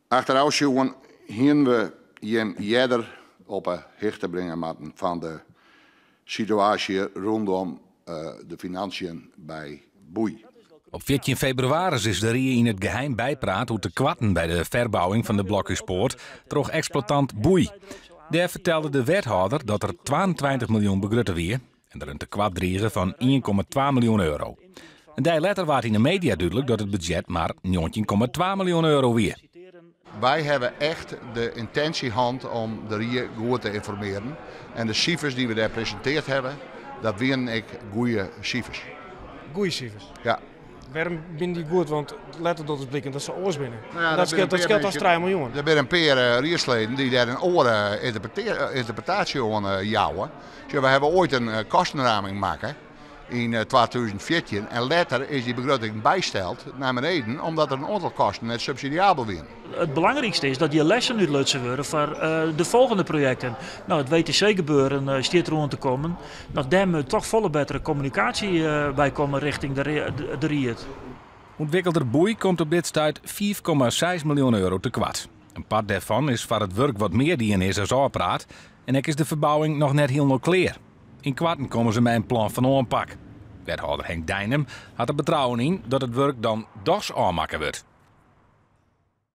Achterôf sjoen hiene we jim earder op 'e hichte bringe moatten fan de situaasje rûnom de financiën by Boei. Op 14 febrewaris is de rie yn it geheim bypraat oer tekoarten by de ferbouwing fan de Blokhúspoart troch eksploitant Boei. Dêr fertelde de wethâlder dat der 22 miljoen begrutte wie en der in tekoart drige fan 1,2 miljoen euro. In dei letter waard yn de media dúdlik dat it budzjet mar 19,2 miljoen euro wie. Wy hawwe echt de yntinsje hân om de rie goed te ynformearjen. En de sifers dy't we dêr presintearre hawwe, dat wiene ek goede sifers. Goede sifers? Ja. Wêrom binne dy goed? Want letter docht it bliken dat se oars binne. Nou ja, dat skeelt, dat skeelt as 3 miljoen. Der binne in pear riedsleden dy't dêr in oare ynterpretaasje oan jouwe. We hawwe oait in kostenraming makke yn 2014 en letter is dy begrutting bysteld nei beneden omdat der in oantal kosten net subsidiabel wiene. It belangrykste is dat hjir lessen út lutsen wurde foar de folgjende projekten. No, it WTC-gebeuren stiet deroan te kommen. No, dêr moat toch folle bettere kommunikaasje by komme rjochting de ried. Untwikkelder Boei komt op dit stuit 5,6 miljoen euro tekoart. In part dêrfan is foar it wurk wat mear dien is as ôfpraat en ek is de ferbouwing noch net hielendal klear. Ynkoarten komme se mei in plan fan oanpak. Wethâlder Henk Deinum hat der betrouwen yn dat it wurk dan dochs ôfmakke wurdt.